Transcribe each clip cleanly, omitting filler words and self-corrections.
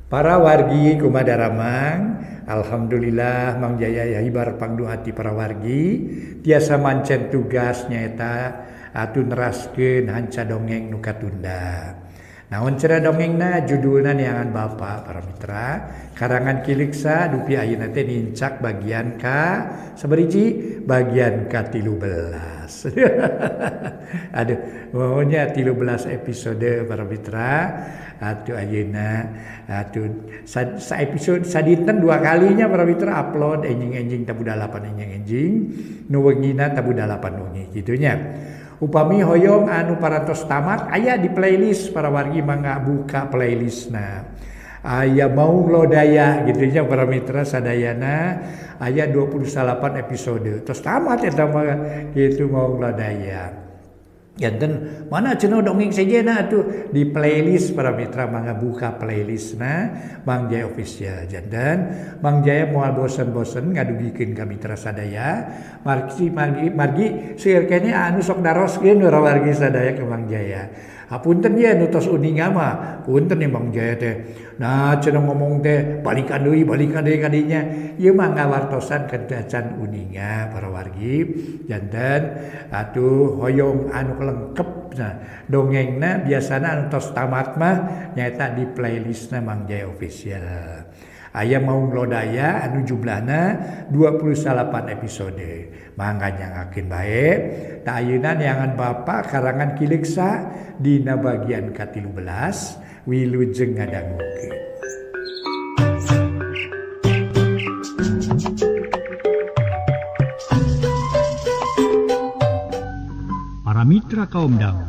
Para wargi kumadaramang, alhamdulillah Mang Jaya hibar pangduati para wargi tiasa mancen tugas nyaeta atuh neraskeun hanca dongeng nu katunda. Naon cenah dongengna judulna Neangan Bapa para mitra karangan Ki Leuksa dupi ayeuna teh nincak bagian ka sabariji bagian ka 13. Aduh, pokoknya 13 episode para mitra atuh ayeuna atuh sa episode sadinten dua kalinya para mitra upload enjing-enjing tabuh 8 enjing-enjing nu wengina tabuh 8 wengi kitunya. Upami hoyong anu parantos tamat aya di playlist para wargi mangga buka playlistna. Aya Maung Lodaya gitu nya para mitra sadayana aya 28 episode. Terus tamat eta mah gitu Maung Lodaya. Janten mana cenah dongeng sejena atuh di playlist para mitra mangga buka playlistna Mang Jaya Official. Janten Mang Jaya moal bosen-bosen ngadugikeun ka mitra sadaya. Margi margi margi seueur keneh anu sok naroskeun para wargi sadaya ke Mang Jaya. Hapunten ye nu tos uninga mah, punten ye Mang Jaya teh. Nah cenah ngomong teh balikan deui kadinya. Ieu mah ngawartosan can uninga para wargi. Janten atuh hoyong anu lengkep nah dongengna biasana anu tos tamat mah nyaeta di playlistna Mang Jaya Official. Aya Maung Lodaya anu jumlahna 28 episode. Mangga nyangakeun bae. Tah ayeuna Neangan Bapa karangan Ki Leuksa dina bagian ka-13 wilujeng ngadangukeun. Para mitra kaum dangu,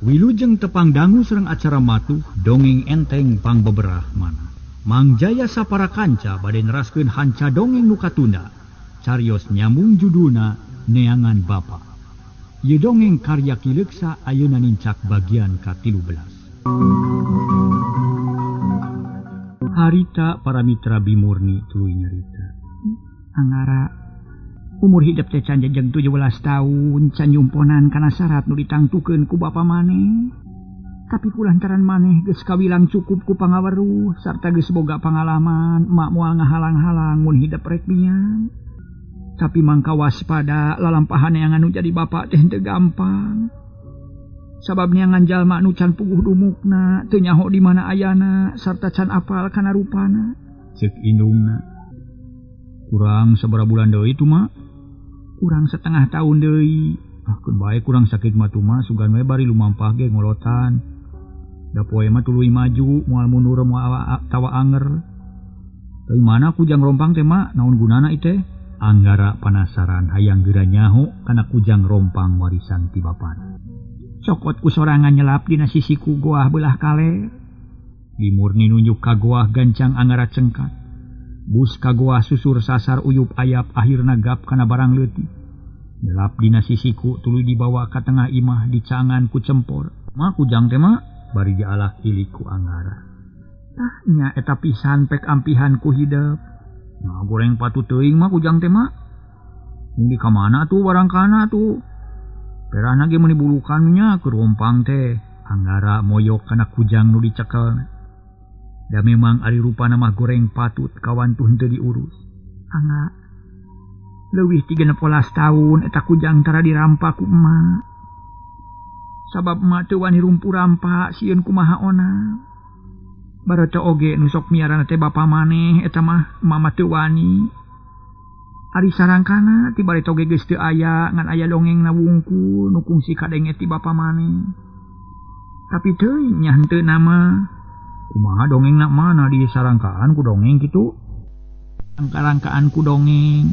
wilujeng tepang dangu sareng acara matuh dongeng enteng pangbeberah mana. Mang Jaya sapara kanca bade neraskeun hanca dongeng nu katunda. Carios nyambung judulna Neangan Bapa. Ieu dongeng karya Ki Leuksa ayeuna nincak bagian ka-13. Harita para mitra bimurni tuluy nyarita. Angara umur hidup teh can jejeg 17 tahun can nyumponan kana syarat nu ditangtukeun ku bapa maneh. Tapi kulantaran maneh geus kawilang cukup ku pangaweruh sarta geus boga pangalaman emak moal ngahalang-halang mun hidep rek miang. Tapi mangka waspada lalampahan neangan nu jadi bapa teh henteu gampang. Sabab neangan jalma nu can puguh dumukna teu nyaho di mana ayana sarta can apal kana rupana. Ceuk indungna. Kurang sabaraha bulan deui tu mak? Kurang setengah tahun deui. Ah keun bae kurang sakit mah tu mah sugan we bari lumampah ge ngolotan. Da poe mah tuluy maju moal mundur moal tawa anger. Tapi mana kujang rompang teh mak naon gunana ieu teh? Anggara panasaran hayang geura nyaho kana kujang rompang warisan ti bapana. Cokot ku sorangan nyelap dina sisiku goah belah kaler. Bimurni nunjuk ka goah gancang Anggara cengkat. Bus ka goah susur sasar uyup ayap akhirna gap kana barang leutik. Nyelap dina sisiku tuluy dibawa ka tengah imah dicangan ku cempor. Ma kujang teh mak bari dialak ilik ku Anggara. Tah nya eta pisan pek ampihan ku hidep. Nah goreng patut teuing mah kujang teh mak. Ini ka mana tuh barangkana tuh? Perahna ge meuni bulukan nya keur rompang teh. Anggara moyok kana kujang nu dicekel. Da memang ari rupana mah goreng patut kawan tuh henteu diurus. Angga leuwih 13 tahun eta kujang tara dirampa ku emak. Sabab emak teu wani rumpu rampa sieun kumaha ona. Barata oge nu sok miarana teh bapa maneh eta mah mama teu wani. Ari sarangkana ti bari toge geus teu aya ngan aya dongengna wungkul nu kungsi kadenge ti bapa maneh. Tapi teuing nya henteu nama. Kumaha dongengna mana di sarangkaan ku dongeng kitu? Rangkaan ku dongeng.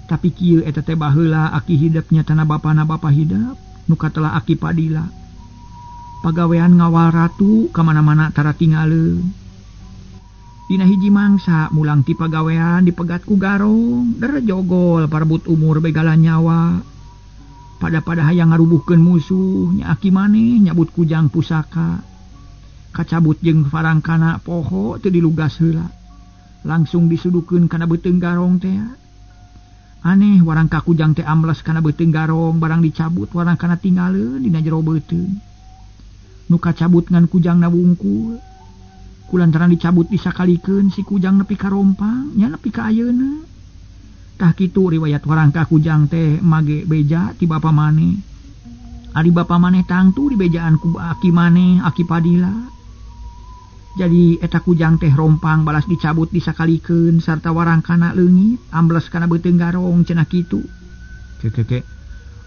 Tapi kieu eta teh baheula aki hidepnya tanah bapana bapa hidep nu katelah aki Padila. Pagawean ngawal ratu kamana-mana tara tingaleun. Dina hiji mangsa mulang ti pagawean dipegat ku garong, der jogol parebut umur begala nyawa. Pada-pada hayang ngarubuhkeun musuh, nya aki maneh nyabut kujang pusaka. Kacabut jeung farangkana poho teu dilugas heula. Langsung disudukeun kana beuteung garong teh. Aneh warangka kujang teh ambles kana beuteung garong barang dicabut warangkana tinggaleun dina jero beuteung. Nu kacabut ngan kujangna wungkul. Kulantaran dicabut disakalikeun si Kujang nepi ka rompang nya nepi ka ayeuna. Tah kitu riwayat warangka Kujang teh mage beja ti bapa maneh. Ari bapa maneh tangtu dibejaan ku aki maneh, aki Padila. Jadi eta Kujang teh rompang balas dicabut disakalikeun sarta warangkana leungit ambles kana beuteung garong cenah kitu. Keke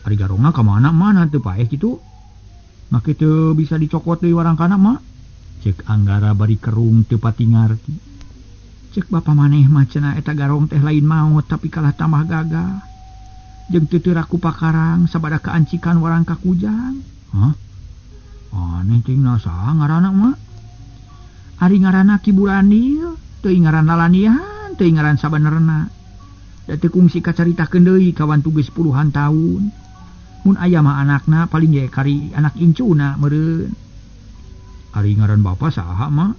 ari garongna ka mana mana teu paeh kitu. Make teu bisa dicokot deui warangkana mah. Cek Anggara bari kerung teu pati ngarti. Cek bapa maneh mah cenah eta garong teh lain maot tapi kalah tambah gagah. Jeung teu teu raku pakarang sabada kaancikan warangka Kujang. Hah? Aneh ting saha ngaranna mah? Ari ngaranna Ki Burandil, teu ngaran lalanian, teu ngaran sabenerna. Da teu kungsi kacaritakeun deui kawan tugas puluhan tahun. Mun aya mah anakna paling ge kari anak incuna meureun. Ari ngaran bapa saha mah?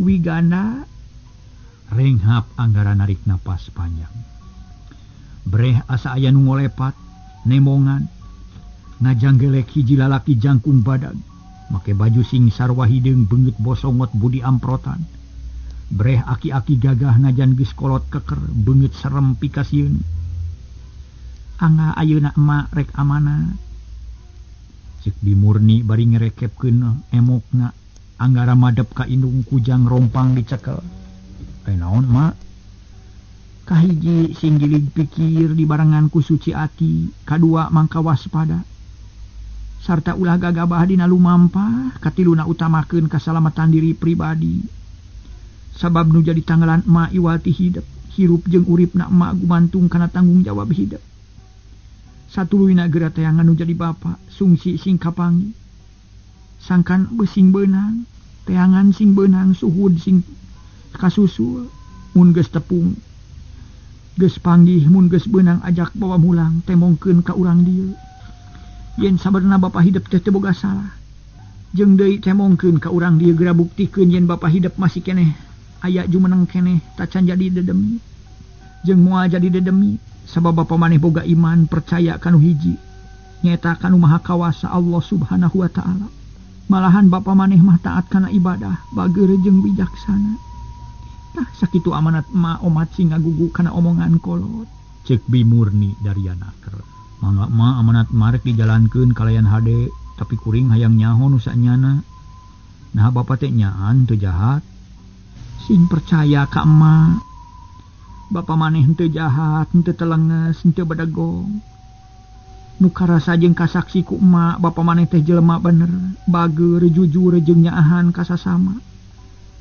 Wiganda. Renghap Anggara narik napas panjang. Breh asa aya nu ngolepat, nemongan, ngajanggelek hiji lalaki jangkung badag, make baju sing sarwa hideung beungeut bosongot budi amprotan. Breh aki-aki gagah najan geus kolot keker, beungeut serem pikasieun. Angga ayeuna emak rek amanat. Cek Bimurni bari ngerekepkeun emokna, Anggara madep ka indung Kujang rompang dicekel. Eh naon mak? Kahiji sing gilig pikir dibarengan ku suci ati, kadua mangka waspada. Sarta ulah gagabah dina lumampah, katiluna utamakeun kasalamatan diri pribadi. Sabab nu jadi tanggalan emak iwal ti hidep, hirup jeung uripna emak gumantung kana tanggung jawab hidep. Satuluyna geura teangan nu jadi bapa, sungsi sing kapangi. Sangkan besing beunang, teangan sing beunang, suhud sing kasusul, mun geus tepung. Geus panggih mun geus beunang ajak bawa mulang temongkeun ka urang dieu. Yen sabenerna bapa hidep teh teu boga salah. Jeung deui temongkeun ka urang dieu geura buktikeun yen bapa hidep masih keneh aya jumeneng keneh tacan jadi dedemi. Jeung moal jadi dedemi sabab bapa maneh boga iman percaya kanu hiji nyaeta kanu Maha Kawasa Allah Subhanahu wa taala. Malahan bapa maneh mah taat kana ibadah, bageur jeung bijaksana. Tah sakitu amanat ma omat sing ngagugu kana omongan kolot. Cek Bimurni Daryanaker. Mangga ma amanat marek dijalankeun kalayan hade, tapi kuring hayang nyaho nu sanyana. Nah bapa teh nyaan teu jahat. Sing percaya ka emak. Bapa maneh henteu jahat, henteu telenges, henteu bedegong. Nu karasa jeung kasaksi ku emak, bapa maneh teh jelema bener, bageur, jujur jeung nyaahan ka sasama.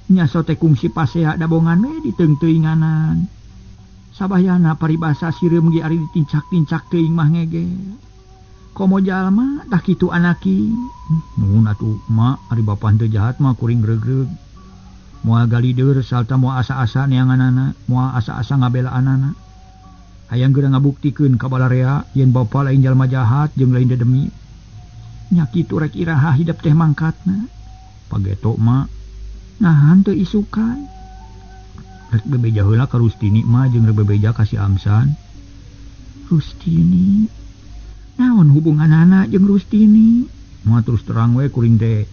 Nyaso teh kungsi pasea dabongan we diteungteuinganan. Sabayana paribasa sireum ge ari ditincak-tincak teuing mah ngege. Komo jalma tah kitu anaki. Nuhun atuh mak, ari bapa henteu jahat mah kuring gregreg. Moal galider salta moal asa-asa neanganana, moal asa-asa ngabelaanana. Hayang geura ngabuktikeun ka balarea yen bapa lain jalma jahat jeung lain dedemi. Nya kitu rek iraha hidep teh mangkatna. Pageto mak. Nah henteu isukan. Rek bebeja heula ka Rustini mah jeung rek bebeja ka si Amsan. Rustini? Naon hubunganana jeung Rustini? Mah terus terang we kuring teh.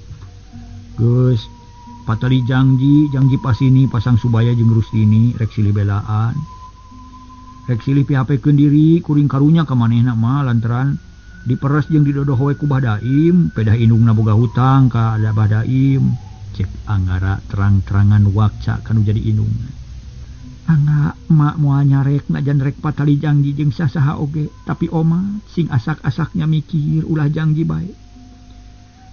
Geus patali janji, janji pasini pasang subaya jeung Rustini rek silih belaan. Rek silih pihapekeun diri kuring karunya ka manehna mah lantaran diperes jeung didodoh we ku Bah Daim, pedah indungna boga hutang ka Bah Daim. Cek Anggara terang-terangan wakca kanu jadi indung. Angga emak moal nyarek najan rek patali janji jeung sasaha oge, tapi oma sing asak-asaknya mikir ulah janji bae.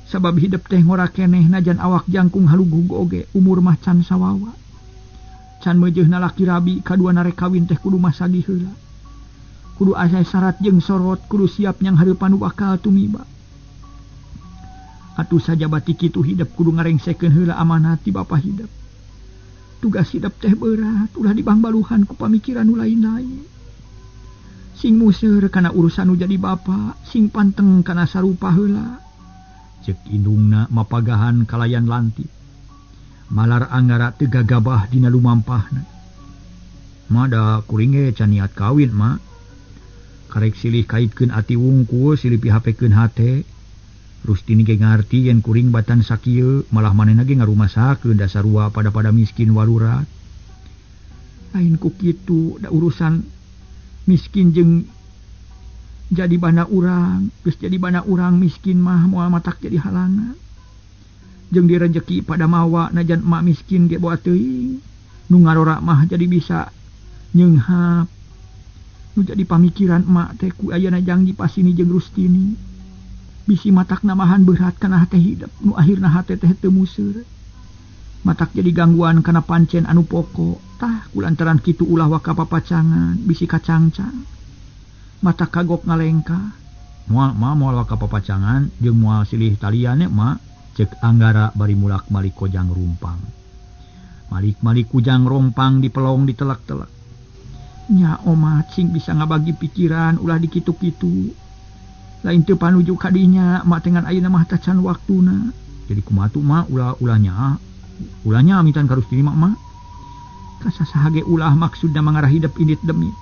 Sabab hidep teh ngora keneh najan awak jangkung halugug oge, umur mah can sawawa. Can meujeuhna laki rabi kadua narek kawin teh kudu masagi heula. Kudu aya syarat jeung sorot, kudu siap nyang hareupan nu bakal tumiba. Atuh sajabati kitu hidep kudu ngarengsekeun heula amanat ti bapa hidep. Tugas hidep teh berat, ulah dibangbaluhan ku pamikiran nu lain-lain. Sing museur kana urusan nu jadi bapa, sing panteng kana sarupa heula. Cek indungna mapagahan kalayan lanti. Malar Anggara teu gagabah dina lumampahna. Ma da kuring ge can niat kawin ma. Karek silih kaitkeun ati wungkul, silih pihapekeun hate. Rustini ge ngarti yen kuring batan sakieu malah manehna ge ngarumasakeun dasarua pada-pada miskin walurat. Lain ku kitu da urusan miskin jeung jadi bana urang, geus jadi bana urang miskin mah moal matak jadi halangan. Jeung direjeki pada mawa najan emak miskin ge boa teuing. Nu ngarora mah jadi bisa nyeunghap. Nu jadi pamikiran emak teh ku ayeuna jangji pasini jeung Rustini. Bisi matak namahan berat kana hate hidep nu akhirna hate teh teu museur. Matak jadi gangguan kana pancen anu pokok. Tah kulantaran kitu ulah waka papacangan bisi kacangcang. Matak kagok ngalengkah. Moal ma moal waka papacangan jeung moal silih talian ma cek Anggara bari mulak-malik kojang rumpang. Malik-malik kujang rompang dipelong ditelak-telak. Nya omat sing bisa ngabagi pikiran ulah dikitu-kitu. Lain teu panuju ka dinya mak tengan ayeuna mah tacan waktuna. Jadi kumaha tuh ma ulah ulahnya. Ulahnya amitan ka Rustini mak ma. Kasasaha ge ulah maksudna mangarah hidep indit demi.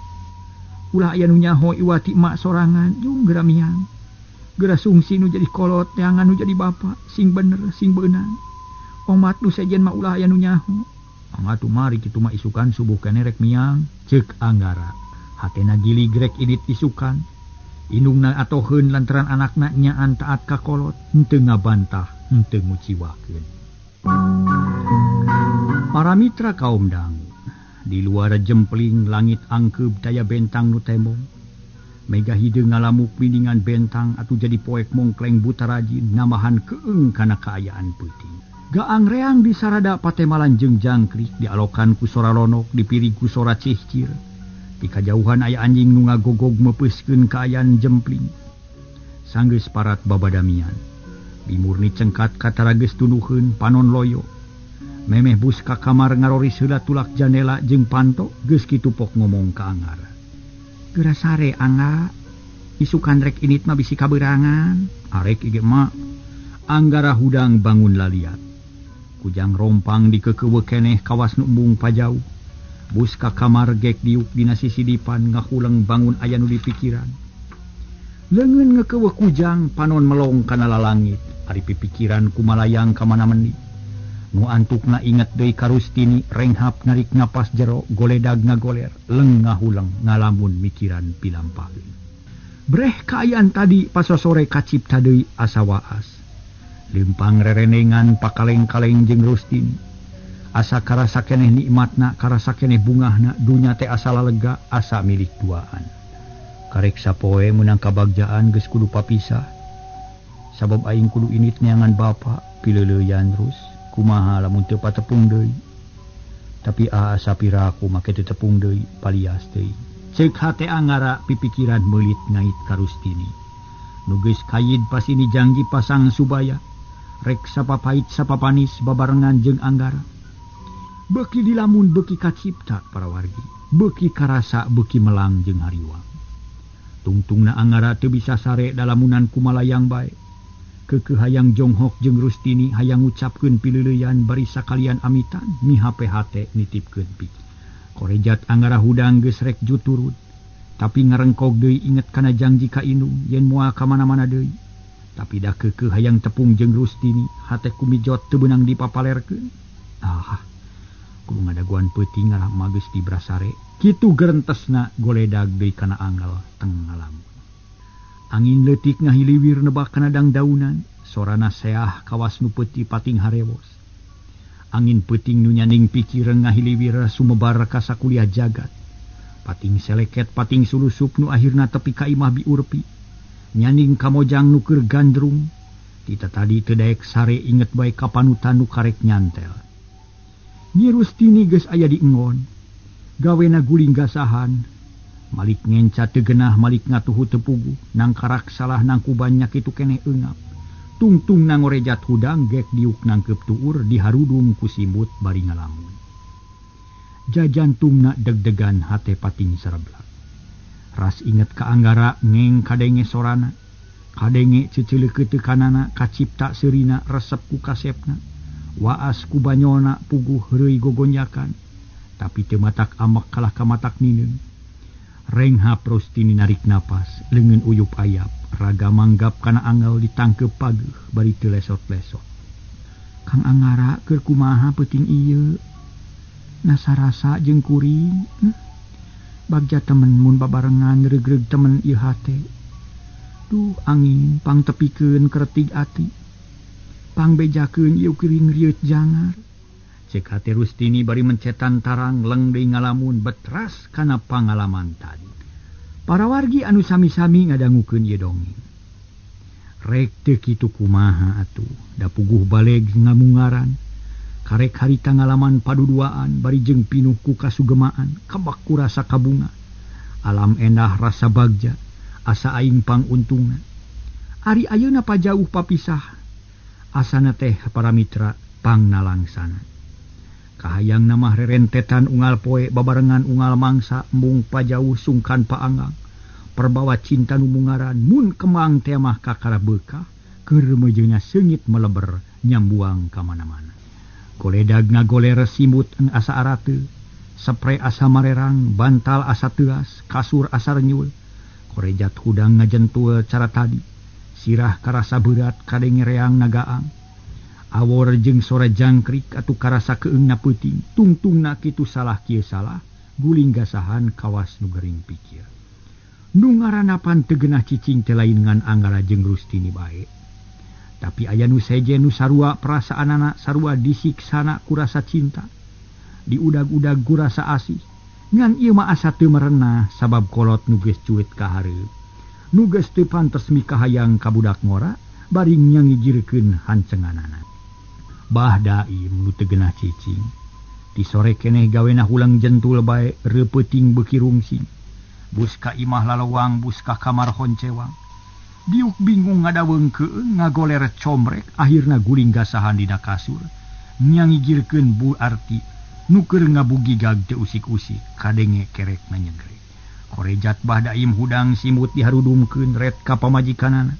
Ulah aya nu nyaho iwati mak sorangan jung geura miang. Geura sungsi nu jadi kolot neangan nu jadi bapa sing bener sing beunang. Omat nu sejen mah ulah aya nu nyaho. Mangga tuh mari kitu mah isukan subuh keneh rek miang ceuk Anggara. Hatena gilig rek indit isukan. Indungna atoheun lantaran anakna nyaan taat ka kolot henteu ngabantah henteu nguciwakeun. Para mitra kaum dangu di luar jempling langit angkeub daya bentang nu tembong. Mega hideung ngalamuk miningan bentang atuh jadi poek mongkleng buta rajin namahan keung kana kaayaan peuting. Gaang reang di sarada patemalan jeung jangkrik dialokan ku sora lonok dipirig ku sora cihcir. Di kajauhan aya anjing nu ngagogog meupeuskeun kaayaan jempling. Sanggeus parat babadamian. Bimurni cengkat katara geus tunduheun panon loyo. Memeh bus ka kamar ngaroris heula tulak janela jeung panto geus kitu pok ngomong ka Anggara. Geura sare Angga, isukan rek init mah bisi kabeurangan. Arek ieu mah. Anggara hudang bangun laliat. Kujang rompang dikeukeuweuk keneh kawas nu embung pajauh. Bus ka kamar gek diuk dina sisidipan ngahuleng bangun aya nu dipikiran. Leungeun ngekeuweuh kujang panon melong kana lalangit. Ari pipikiran kumalayang ka mana mendi. Nu antukna inget deui ka Rustini renghap narik napas jero goledag ngagoler leng ngahuleng ngalamun mikiran pilampaheun. Breh kaayaan tadi pasosore kacipta deui asa waas. Lempang rerenengan pakaleng-kaleng jeung Rustini. Asa karasa keneh nikmatna, karasa keneh bungahna, dunya teh asa lega, asa milik duaan. Karek sapoe meunang kabagjaan geus kudu papisah. Sabab aing kudu init neangan bapa, pileuleuyan terus, kumaha lamun teu patepung deui. Tapi asa piraku make teu tepung deui, palias deui. Ceuk hate Anggara pipikiran meulit ngait ka Rustini. Nu geus kayid pasini jangji pasang subaya. Rek sapapait sapapanis babarengan jeung Anggara. Beuki dilamun beuki kacipta para wargi, beuki karasa beuki melang jeung hariwang. Tungtungna Anggara teu bisa sare dalamunan kumalayang bae. Keukeuh hayang jonghok jeung Rustini hayang ngucapkeun pileuleuyan bari sakalian amitan mihape hate nitipkeun pikir. Korejat Anggara hudang geus rek juturut, tapi ngarengkog deui inget kana jangji ka indung yen moal ka mana-mana deui. Tapi da keukeuh hayang tepung jeung Rustini hate kumijot teu beunang dipapalerkeun. Ah, kudu ngadaguan peuting ngarah mah geus dibrasare. Kitu gerentesna goledag deui kana anggal teng ngalamun. Angin leutik ngahiliwir nebak kana dangdaunan, sorana seah kawas nu peuti pating harewos. Angin peuting nu nyaning pikireun ngahiliwir sumebar ka sakuliah jagat. Pating seleket pating sulusup nu akhirna tepi ka imah biurpi. Nyaning kamojang nu keur gandrung. Tita tadi teu daek sare inget bae ka panutan nu karek nyantel. Nyi Rustini geus aya di engon. Gawena guling gasahan. Malik ngenca teu genah malik ngatuhu teu puguh. Nangkarak salah nangkuban nya kitu keneh eungap. Tungtung nangorejat hudang gek diuk nangkeup tuur diharudum ku simbut bari ngalamun. Jajantungna deg-degan hate pating sareblak. Ras inget ka Anggara ngeng kadenge sorana. Kadenge ceceuleukeut teu kanana kacipta seurina resep ku kasepna. Waas ku banyolna puguh heureuy gogonjakan. Tapi teu matak amek kalah ka matak nineung. Renghap Rustini narik napas, leungeun uyup ayap, raga manggap kana angel ditangkep pageuh bari teu lesot-lesot. Kang Angara keur kumaha peuting ieu? Nasarasa jeung kuring. Bagja temen mun babarengan regreg temen ieu hate. Duh angin pangtepikeun kretig ati. Pangbejakeun ieu kuring rieut jangar. Cek hate Rustini bari mencetan tarang leng deui ngalamun betras kana pangalaman tadi. Para wargi anu sami-sami ngadangukeun ieu dongeng. Rek teu kitu kumaha atuh, da puguh baleg ngamungaran. Karek harita ngalaman paduduaan bari jeung pinuh ku kasugemaan, kabak ku rasa kabunga. Alam endah rasa bagja, asa aing panguntungna. Ari ayeuna pajauh papisah, asana teh para mitra pangnalangsana. Kahayang namah rerentetan unggal poe babarengan unggal mangsa embung pajauh sungkan paanggang. Perbawa cinta nu mungaran mun kemang teh mah kakara beukah keur meujeuhna seungit meleber nyambuang ka mana-mana. Goledag ngagoler simut asa arate, sepre asa marerang, bantal asa teuas, kasur asa renyul. Korejat hudang ngajentul cara tadi, sirah karasa berat kadenge reang nagaang. Awor jeung sora jangkrik atuh karasa keungna peuting, tungtungna kitu salah kieu salah, guling gasahan kawas nu gering pikir. Nu ngaranna pan teu geunah cicing teh lain ngan Anggara jeung Rustini bae. Tapi aya nu sejen nu sarua perasaanana, sarua disiksana ku rasa cinta, diudag-udag ku rasa asih. Ngan ieu mah asa teu merenah sabab kolot nu geus cuit ka hareup. Nu geus teu pantes mikahayang ka budak ngora, bari nyangijirkeun hancenganana. Bah Daim nu teu geunah cicing. Ti sore keneh gawena hulang jentul bae, reupeting beuki rungsing. Bus ka imah lalawang, bus ka kamar honcewang. Diuk bingung ngadaweung keung, ngagoler combrek, akhirna guling gasahan dina kasur. Nyangijirkeun Bu Arti, nu keur ngabugigag teu usik-usik, kadenge kerek nanyegrek. Korejat Bah Daim hudang simut diharudumkeun ret ka pamajikanana.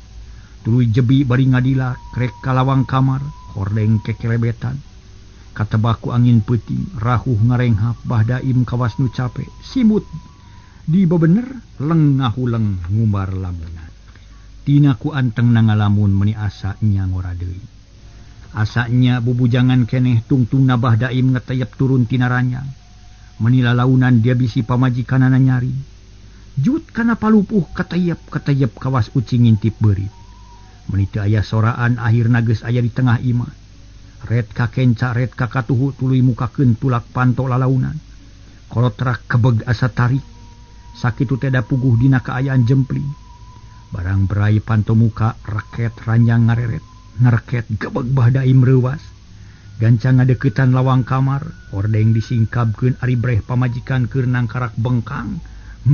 Tuluy jebi bari ngadilak, rek ka lawang kamar, hordeng kekelebetan. Katebaku angin peuting, rahuh ngarenghap Bah Daim kawas nu cape, simut di bebener leng ngahuleng ngumbar lamunan. Tina ku anteng na ngalamun meni asa nya ngora deui. Asa nya bubujangan keneh tungtungna Bah Daim ngeteyep turun tina ranjang. Meni lalaunan dia bisi pamajikanana nyari. Jut kana palupuh keteyep-keteyep kawas ucing ngintip beurit. Meni teu aya soraan akhirna geus aya di tengah imah. Ret ka kenca ret ka katuhu tuluy mukakeun tulak panto lalaunan. Kolotrak kebeg asa tarik. Sakitu teh da puguh dina kaayaan jempling. Barang berai panto muka raket ranjang ngareret, ngareket gebeg Bah Daim reuwas. Gancang ngadeukeutan lawang kamar, hordeng disingkabkeun ari breh pamajikan keur nangkarak bengkang,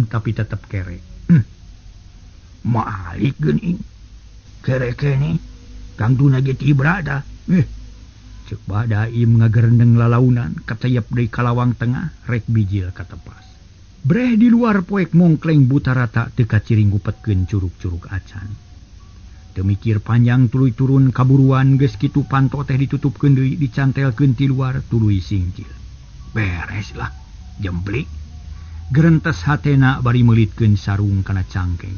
tapi tetep kere. Maalik geuning. Kere keneh, tangtuna ge tibra tah. Ceuk Bah Daim ngagerendeng lalaunan, kateyep deui ka lawang tengah, rek bijil katepas. Breh di luar poek mongkleng butarata teu kaciring ngupetkeun curug-curug acan. Teu mikir panjang tuluy turun kaburuan geus kitu panto teh ditutupkeun deui dicantelkeun ti luar tuluy singkil. Beres lah, jemplik. Gerentes hatena bari meulitkeun sarung kana cangkeng.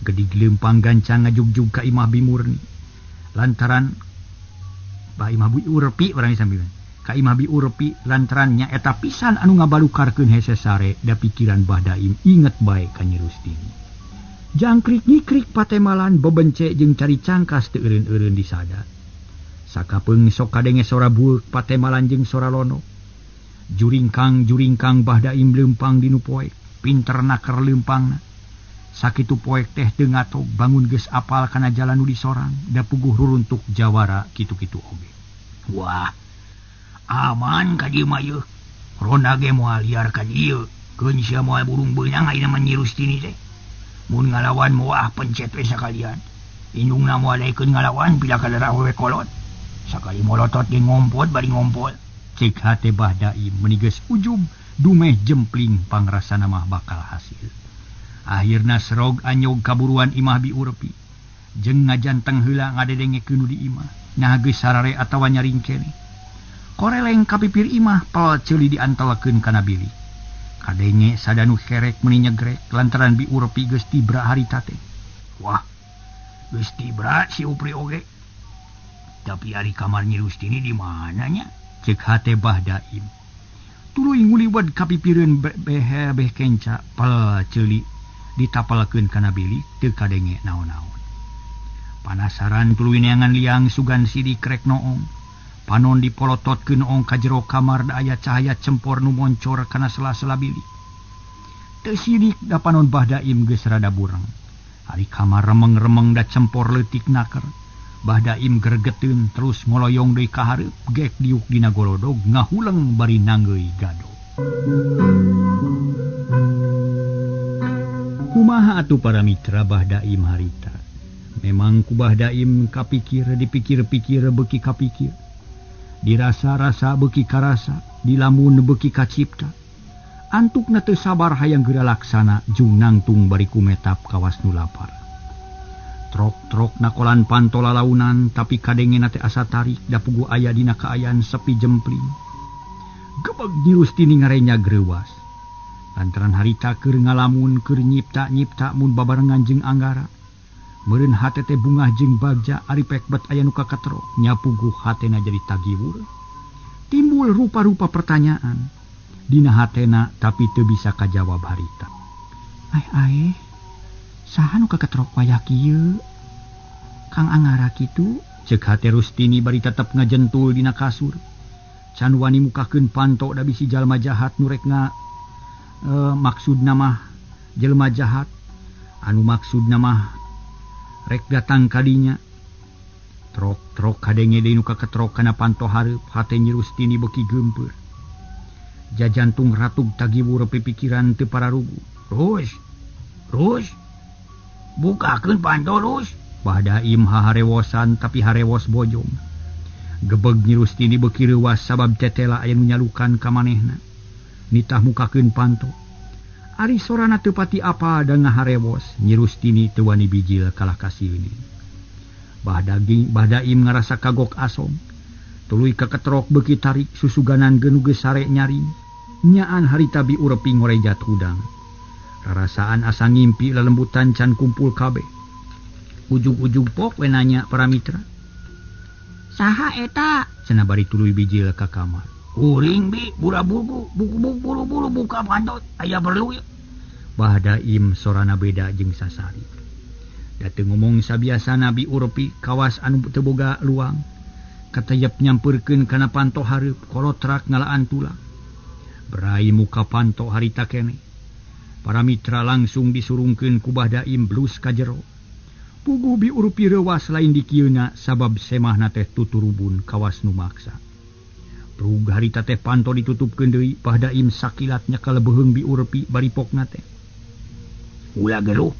Gedig leumpang gancang ngajugjug ka imah Bimurni. Lantaran ba imah Bi Urpi barang sambil. Ka imah Bi Urpi lantaran nyaeta pisan anu ngabalukarkeun hese sare da pikiran Bah Daim inget bae ka Nyi Rustini. Jangkrik nyikrik patemalan bebence jeung cari cangkas teu eureun-eureun disada. Sakapeung sok kadenge sora bueuk patemalan jeung sora lono. Juringkang-juringkang Bah Daim leumpang dinu poek, pinter naker leumpangna. Sakitu poek teh teu ngatog bangun geus apal kana jalan nu disorang da puguh ruruntuk jawara kitu-kitu oge. Wah, aman ka dieu mah yeuh. Ronda ge moal liar ka dieu. Keun sia moal burung beunang ayeuna mah Nyi Rustini teh. Mun ngalawan moal pencet we sakalian. Indungna moal daekeun ngalawan pila kadara awewe kolot. Sakali molotot ge ngompot bari ngompol. Cek hate Bah Daim meni geus ujub dumeh jempling pangrasana mah bakal hasil. Akhirna serog anyog kaburuan imah Bi Urpi. Jeung ngajanteng heula ngadedengekeun nu di imah. Nah geus sarare atawa nyaring keneh. Koreleng ka pipir imah pal ceuli diantelakeun kana bilik. Kadenge sadanu kerek meuni nyegrek lantaran Bi Urpi geus tibra harita teh. Wah, geus tibra si Upri oge. Tapi ari kamar Nyi Rustini di mana nya? Cek hate Bah Daim. Tuluy nguliwat ka pipireun beh kenca pal ceuli ditapalkeun kana bilik teu kadenge naon-naon. Panasaran tuluy neangan liang sugan sidik rek noong. Panon dipolototkeun noong ka jero kamar da aya cahaya cempor nu moncor kana sela-sela bilik. Teu sidik da panon Bah Daim geus rada bureng. Ari kamar remeng-remeng da cempor leutik naker. Bah Daim gregeteun terus ngoloyong deui ka hareup gek diuk dina golodog ngahuleng bari nanggeuy gado. Kumaha atuh para mitra Bah Daim harita? Memang ku Bah Daim kapikir dipikir-pikir beuki kapikir. Dirasa-rasa beuki karasa, dilamun beuki kacipta. Antukna teu sabar hayang geura laksana jung nangtung bari kumetap kawas nu lapar. Trok-trok nakolan panto lalaunan tapi kadengena teh asa tarik da puguh aya dina kaayaan sepi jempling. Gebeg Nyi Rustini ngarenya greuwas. Lantaran harita keur ngalamun keur nyipta-nyipta mun babarengan jeung Anggara. Meureun hate teh bungah jeung bagja ari pek bet aya nu kakatro nya puguh hatena jadi tagiwur. Timbul rupa-rupa pertanyaan dina hatena tapi teu bisa kajawab harita. Ai ai saha nu kaketrok wayah kieu? Kang Anggara kitu? Ceuk hate Rustini bari tetep ngajentul dina kasur. Can wani mukakeun panto da bisi jalma jahat nu rek maksudna mah jelema jahat anu maksudna mah rek datang kadinya. Trok-trok kadenge deui nu kaketrok kana panto hareup hate Nyi Rustini beuki geumpeur. Jajantung ratug tagiwur pipikiran teu pararugu. Rus, Rus, bukakeun panto Rus. Bah Daim haharewosan tapi harewos bojong. Gebeg Nyi Rustini beuki reuwas sabab tetela aya nu nyalukan ka manehna. Nitah mukakeun panto. Ari sorana teu pati apa da ngaharewos, Nyi Rustini teu wani bijil kalah ka sieun. Bah Daim ngarasa kagok asong. Tuluy kaketrok beuki tarik susuganan geunu geus sare nyaring. Nyaan harita Bi Urpi ngorejat hudang. Rarasaan asa ngimpi lelembutan can kumpul kabeh. Ujug-ujug pok we nanya para mitra. Saha eta? Cenah bari tuluy bijil ka kamar. Kuring bi, bura-buru, buku-buru-buru buka panto, aya perlu. Bah Daim sorana beda jeung sasari. Da teu ngomong sabiasana Bi Urpi kawas anu teu boga luang. Katayep nyampeurkeun kana panto hareup kolotrak ngalaan tulang. Berai muka panto harita keneh. Para mitra langsung disurungkeun ku Bah Daim blus ka jero. Puguh Bi Urpi reuwas lain dikieuna sabab semahna teh tuturubun kawas nu maksa. Prug harita teh panto ditutupkeun deui, Bah Daim sakilat nyekal beuheung Bi Urpi bari pokna teh. Ulah geruh,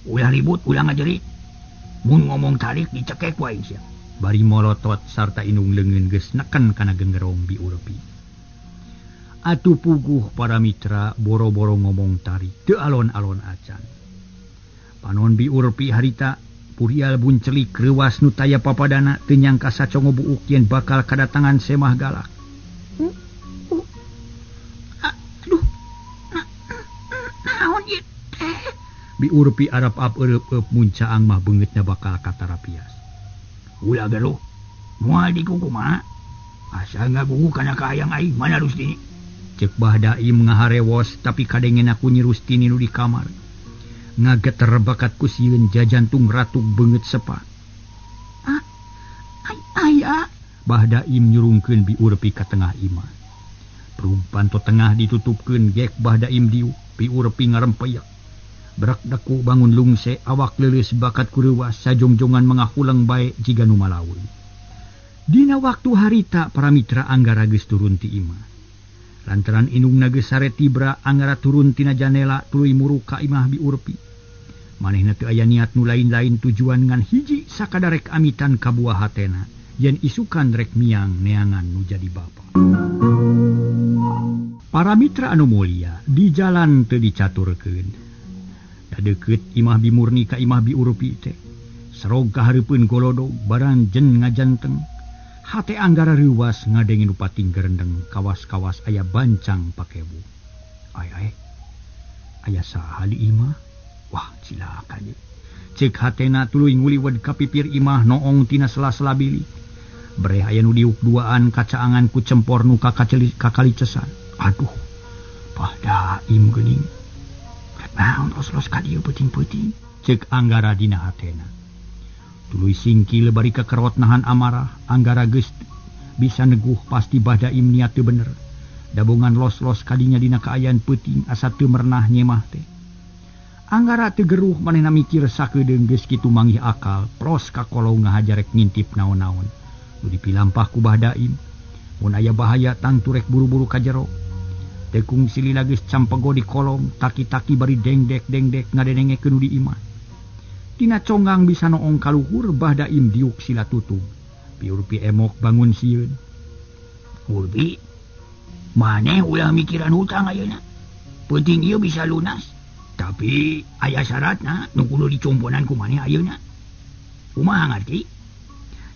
ulah ribut, ulah ngajerik. Mun ngomong tarik dicekek wae sia. Bari molotot sarta indung leungeun geus neken kana genggerong Bi Urpi. Atuh puguh para mitra boro-boro ngomong tarik teu alon-alon acan. Panon Bi Urpi harita purial buncelik reuwas nu taya papadana teu nyangka sacongo buuk yen bakal kadatangan semah galak. Aduh, naon ieu teh? Bi Urpi arap-ap eureub-eup muncaang mah beungeutna bakal katarapias. Ulah geruh, moal dikukumaha? Asa ngagugu kana kahayang aing mana Rustini? Ceuk Bah Daim ngaharewos tapi kadengena ku Nyi Rustini nu di kamar. Ngageter bakat ku sieun jajantung ratug beungeut sepa. Aya. Bah Daim nyurungkeun Bi Urpi ka tengah imah. Prug panto tengah ditutupkeun gek Bah Daim diuk, Bi Urpi ngarempeyak. Berak daku bangun lungse awak leuleus bakat ku reuwas sajongjongan mangahuleng bae jiga nu malaun. Dina waktu harita para mitra Anggara geus turun ti imah. Lantaran indungna geus sare tibra Anggara turun tina janela tuluy muruk ka imah Bi Urpi. Manehna teu aya niat nu lain-lain tujuan ngan hiji sakadarek amitan ka buah hatena yen isukan rek miang neangan nu jadi bapa. Para mitra anu mulia di jalan teu dicaturkeun. Da deukeut imah Bi Murni ka imah Bi Urpi teh. Serog ka hareupeun golodog baranjen ngajanteng. Hate Anggara reuwas ngadenge nu pating gerendeng kawas-kawas aya bancang pakebu. Ai ai. Aya saha di imah? Wah, cilaka ye. Cek hatena tuluy nguliwed ka pipir imah noong tina sela-sela bilik. Breh aya nu diuk duaan kacaangan ku cempor nu kakalicesan. Aduh, Bah Daim geuning. Rek naon los-los ka dieu peuting-peuting? Cek Anggara dina hatena. Tuluy singkil bari kakerot nahan amarah, Anggara geus bisa neguh pasti Bah Daim niat teu bener. Dabongan los-los kadinya dina kaayaan peuting asa teu mernah nyemah teh. Anggara teu geruh manehna mikir sakedeung geus kitu manggih akal, pros ka kolong ngahajarek ngintip naon-naon. Nu dipilampah ku Bah Daim. Mun aya bahaya tangtu rek buru-buru ka jero. Teu kungsi lila geus campego di kolong, taki-taki bari dengdek-dengdek ngadenengekeun nu di imah. Dina conggang bisa noong kaluhur Bah Daim diuk sila tutug. Piurpi emok bangun sieun. Urpi, maneh ulah mikiran hutang ayeuna. Penting ieu bisa lunas. Tapi aya syaratna nu kudu dicomponan ku maneh ayeuna. Kumaha ngarti?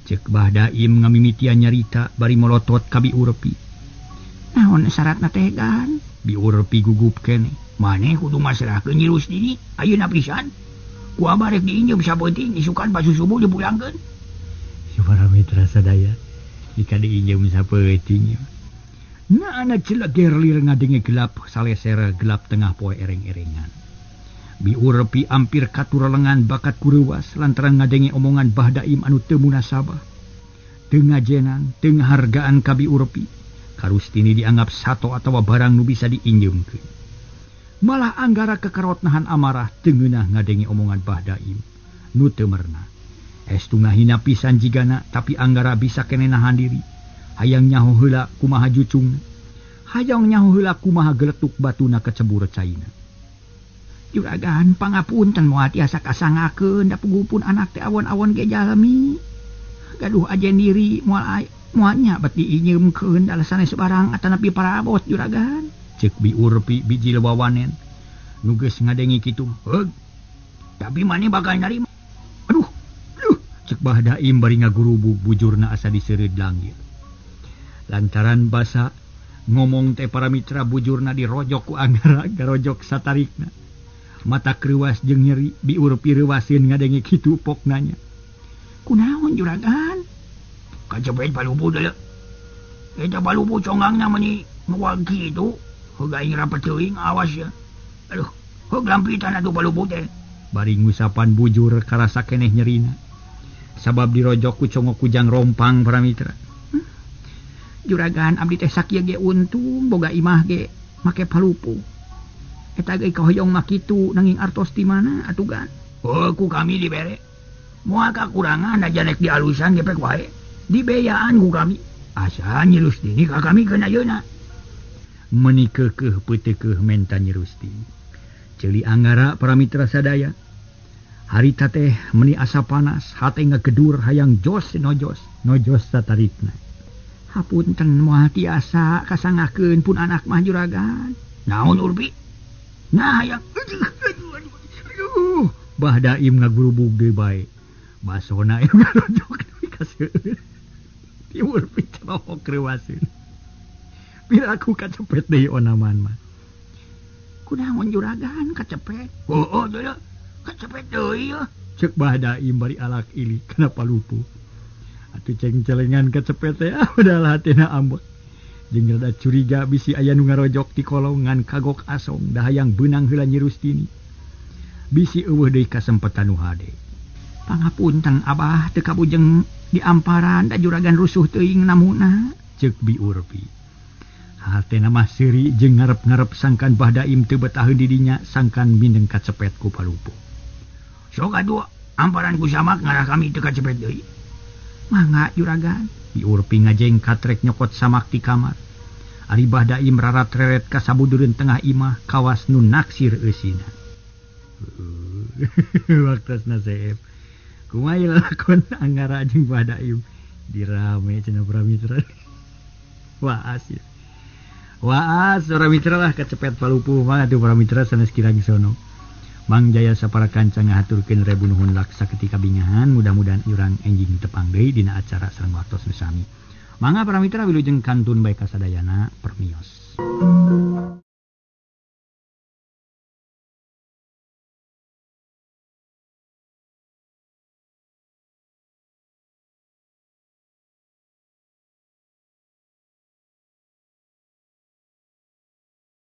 Cek Bah Daim ngamimitian nyarita bari molotot ka Bi Urpi. Naon syaratna teh gan? Bi Urpi gugup keneh. Maneh kudu masrahkeun Nyi Rustini ayeuna pisan. Ku abah rek diinjem sapeuting isukan pasusubuh dipulangkeun. Si para mitra sadaya jika diinjem sapeuting. Nah anak celeger lir ngadenge gelap saleser gelap tengah poe ereng-erengan. Bi Urpi ampir katurelengan bakat kureuwas lantaran ngadenge omongan Bah Daim anu teu munasabah. Teu ngajenan, teu ngahargaan ka Bi Urpi. Karustini dianggap sato atawa barang nu bisa diinjeumkeun. Malah Anggara kekerot nahan amarah teu ngeunah ngadenge omongan Bah Daim nu teu merna. Estu ngahina pisan jigana tapi Anggara bisa keneh nahan diri. Hayang nyaho heula kumaha jucungna. Hayang nyaho heula kumaha geletuk batuna kecebur caina. Juragan pangapunten moal tiasa kasangakeun da pugupun anak teh awon-awon ge jalmi. Gaduh ajen diri moal moalnya bet diinjeumkeun da sanes barang atanapi parabot juragan. Cek Bi Urpi biji wawanen nu geus ngadenge kitu. Heug. Tapi maneh bakal narima. Aduh. Aduh. Cek Bah Daim bari ngagurubug bujurna asa diseureud langgir. Lantaran basa ngomong teh para mitra bujurna dirojok ku Anggara garojok satarikna. Mata kreuwas jeung nyeri Bi Urpi reuwaseun ngadenge kitu pok nanya. Kunaon juragan? Kacepet palupu deuleu. Eta palupu congangna meuni ngual kitu. Heug aing rapet teuing awas ya. Aduh, heug lampitan atuh palupu teh. Bari ngusapan bujur karasa keneh nyerina. Sabab dirojok ku congok kujang rompang para mitra. Juragan abdi teh sakieu ge untung boga imah ge make palupu. Eta ge kahoyong mah kitu nanging artos di mana atuh gan? Oh, ku kami dibere. Moal kakurangan aja rek dialusan gepek wae. Dibeyaan ku kami. Asa Nyi Rustini ka kami keun ayeuna. Meuni keukeuh peuteukeuh menta Nyi Rustini. Ceuli Anggara para mitra sadaya. Harita teh meuni asa panas, hate ngagedur hayang jos nojos, nojos satarikna. Hapunten moal tiasa kasangakeun pun anak mah juragan. Naon Urpi? Nah hayang aduh. Bah Daim ngagurubug deui bae. Basona ieu ngarojok deui ka seueur. Bi Urpi cowok reuwaseun. Piraku kacepet deui onaman mah. Kunaon juragan kacepet? Heueuh deuleu. Kacepet deui yeuh. Cek Bah Daim bari alak ilik kana palupu. Atuh ceng-celengan kacepet teh padahal hatena ambek. Jeung rada curiga bisi aya nu ngarojok ti kolongan kagok asong da hayang beunang heula Nyi Rustini. Bisi eueuh deui kasempetan nu hade. Pangapunten abah teu kabujeng diamparan da juragan rusuh teuing namuna. Ceuk Bi Urpi. Hatena mah seuri jeung ngarep-ngarep sangkan Bah Daim teu betaheun di dinya sangkan mindeng kacepet ku palupu. Sok atuh amparan ku samak ngarah kami teu kacepet deui. Mangga juragan. Bi Urpi ngajeng katrek nyokot samak ti kamar. Ari Bah Daim rarat-reret ka sabudureun tengah imah kawas nu naksir eusina. Waktosna seep. Kumaha lalakon Anggara jeung Bah Daim dirame cenah para mitra. Waas ya. Waas para mitra lah kacepet palupuh mah atuh para mitra sanes kirang sono. Mang Jaya sapara kanca ngahaturkeun rebu nuhun laksa ketika bingahan, mudah-mudahan urang enjing tepang deui dina acara sareng waktos nu sami. Mangga para mitra wilujeng kantun bae kasadayana permios.